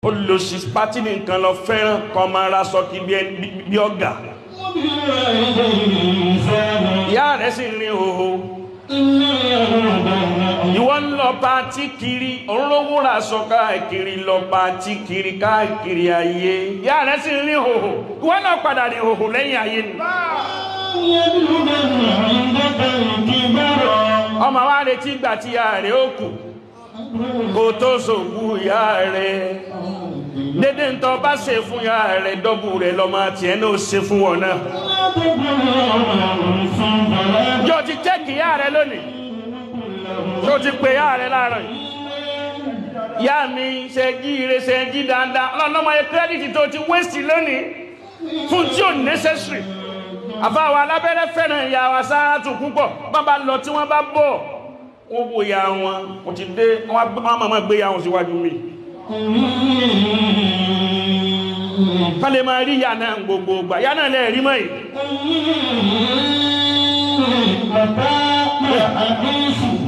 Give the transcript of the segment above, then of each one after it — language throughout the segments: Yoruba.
Olùsí pátí nìkan lọ fẹ́ràn kọ́ máa ra sọ kí bí ọ̀gá. Ìyá rẹ̀ sì rin òhò. Ìwọ ń lọ pátí kiri, òun lówó ra sọ káàkiri lọ pátí kiri káàkiri ayé. Ìyá rẹ̀ sì rin òhò. Ìwọ náà padà rin òhò lẹ́yìn ayé ni. Ọmọ wa retí ìgbà tí ìyá rẹ̀ ó kù kó tó sòkú ìyá rẹ̀. Dédé ń tọ́ bá ṣe fún ìyá rẹ̀ dọ́bù rẹ̀ lọ́mọ tiẹ̀ náà ṣe fún wọn náà. Jọ ti tẹ́kì ìyá rẹ̀ lónìí, tó ti pè ìyá rẹ̀ láàárọ̀ yìí. Ìyá mi ṣe jí ire ṣe jí dáadáa, ọlọ́run ọmọ yẹn kírẹ́dìtì tó ti wéṣì lónìí fún tí ò necessary. Àfáwọn alábẹ́rẹ́ fẹ́ràn ìyá wa Sáràtù púpọ̀, bá bá lọ tí wọ́n bá bọ̀, wọ́n wo ìyá wọn, wọ́n ti dé, wọ́n máa gbé ìyá wọn síwájú mi. Ká lè máa rí ìyá náà gbogbo ìgbà, ìyá náà lè rí mọ́ yìí.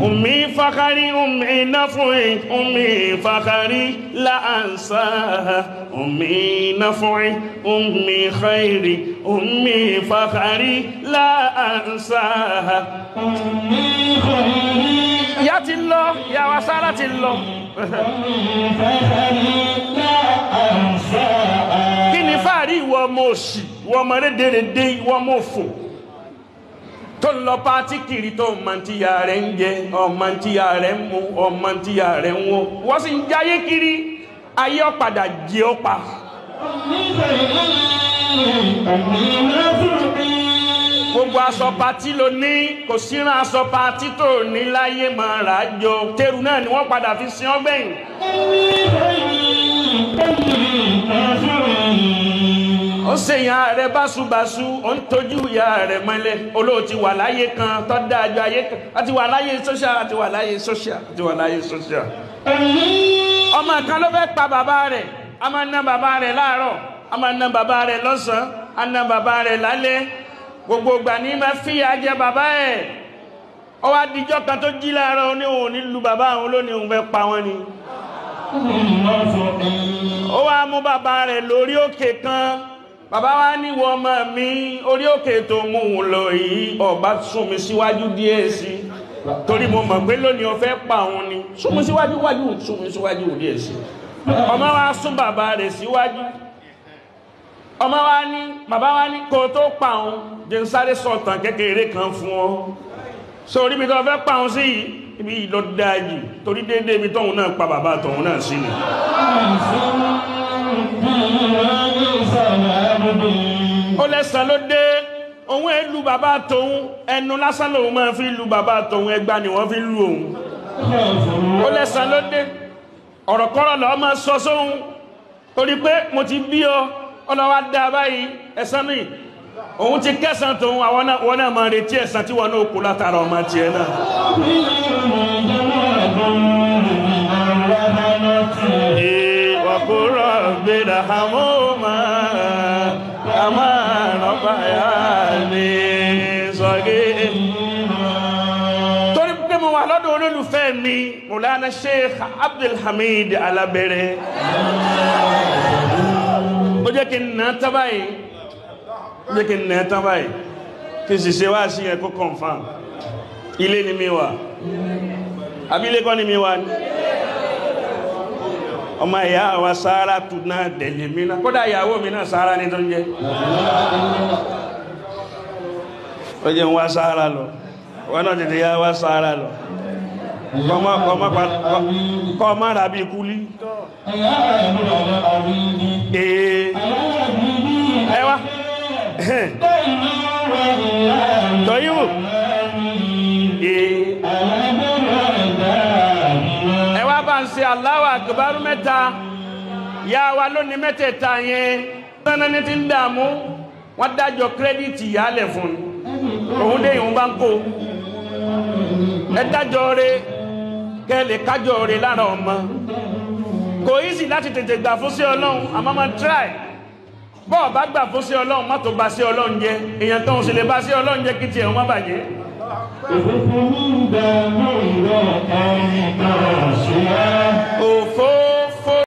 Ummi fakari, ummi nafu'i, ummi fakari la ansaha, ummi nafu'i, ummi khairi, ummi fakari la ansaha. Ìyá ti lọ, ìyá wa Sárà ti lọ. Kí ni fáàrí ìwọ ọmọ òṣì, ìwọ ọmọ rédèrèdè, ìwọ ọmọ òfò tó ń lọ pátí kiri tó ọmọ tí ya rẹ̀ ń jẹ, ọmọ tí ya rẹ̀ ń mu, ọmọ tí ya rẹ̀ ń wọ, wọ́n sì ń jáyé kiri, ayé ọ̀padà jẹ ọ́ pa. Gbogbo aṣọ pátí ló ní, kò síran aṣọ pátí tó ní láyé máa rà jọ, tẹrù náà ni wọ́n padà fi sin ọgbẹ̀yìn. Ó ṣe ìyá rẹ̀ báṣubàṣu, ó ń tọ́jú ìyá rẹ̀ mọ́lẹ̀, olóò ti wà láyé kan tó dájú ayé kan, a ti wà láyé social, a ti wà láyé social, a ti wà láyé social. Ọmọ kan ló fẹ́ pa bàbá rẹ̀, a máa ná bàbá rẹ̀ láàárọ̀, a máa ná bàbá rẹ̀ lọ́sàn-án, a ná bàbá rẹ̀ lálẹ́. Gbogbo ìgbà ní máa fìyà jẹ bàbá ẹ̀. Ó wá dijọ́ kan tó jí láàárọ̀, ó ní òun ní lu bàbá òun lónìí, òun fẹ́ pa wọ́n ni. Ó wá mú bàbá rẹ̀ lórí òkè kan. Bàbá wa ní wọ ọmọ mi, orí òkè tó mú un lọ yìí, ọba sún mi síwájú díẹ̀ sí i, torí mo mọ̀ pé lónìí o fẹ́ pa òun ni. Sún mi síwájú wájú, sún mi síwájú díẹ̀ sí i. Ọmọ wa sún bàbá rẹ̀ síwájú. Ọmọ wa ní, bàbá wa ní kó tó pa òun, jẹ́ n sáré sọ̀tàn kékeré kan fún ọ. So orí mi tó fẹ́ pa òun sí yìí, ibi yìí lọ dáa jù, torí déédéé ibi tóun náà pa bàbá tóun náà sí ni. Ó lẹ́sàn ló dé, òun ẹ̀ lu bàbá tóun, ẹnu lásán lòun máa fi lu bàbá tóun, ẹgbà ni wọ́n fi lu òun. Ó lẹ́sàn ló dé, ọ̀rọ̀kọ́rọ̀ lọ́ọ́ máa sọ sóhun, torí pé mo ti bí ọ, ọlọ́wà dá báyìí, ẹ̀san mi. Òun ti kẹsàn tóun, àwọn náà máa retí ẹ̀san tí wọn náà kó látara ọmọ tiẹ̀ náà. Wàkúrọ̀ gbéra hàmúmá kàmá rọ̀báyà ní sọ́gé. Torí pé mo wà lọ́dọ̀ olólùfẹ́ mi, Mọ̀lánà Sheikh Abdulhamid Alábẹ̀rẹ̀. Ó jẹ́ kí n nà tán báyìí, ó jẹ́ kí n nà tán báyìí, kí n sì ṣe wá sí yẹn kó confirm. Ilé ni mi wà, àbí ilé kọ́ ni mi wà ni? Ọmọ ìyá wa Sáràtù náà dẹ̀lé mi náà, kódà ìyàwó mi náà Sárà ní tó ń jẹ́. Ó jẹ́ ń wá Sárà lọ, wọ́n náà tètè yá wá Sárà lọ. Kọ́ má ra bí kúlí. Ẹ wá. Tọ́yìnbó. Ẹ wá bá ń ṣe Allahu Akbar mẹ́ta, yá wa lónìí mẹ́tẹ̀ẹ̀ta yẹn, sánà ní ti ń dààmú, wọ́n dájọ́ kírẹ́dìtì yálẹ̀ fún un, òun dé ìhun bá ń kó. Ẹ dájọ́ rẹ, kẹ́ lè kájọ́ rẹ lára ọmọ. Kò easy láti tètè gbà fún sí Ọlọ́run, àmọ́ máa try. Bọ́ọ̀ bá gbà fún sí Ọlọ́run, má tó bá sí Ọlọ́run jẹ́, èèyàn tó ń sì lè bá sí Ọlọ́run jẹ́ kí tiẹ̀ wọ́n má bàjẹ́. Òfò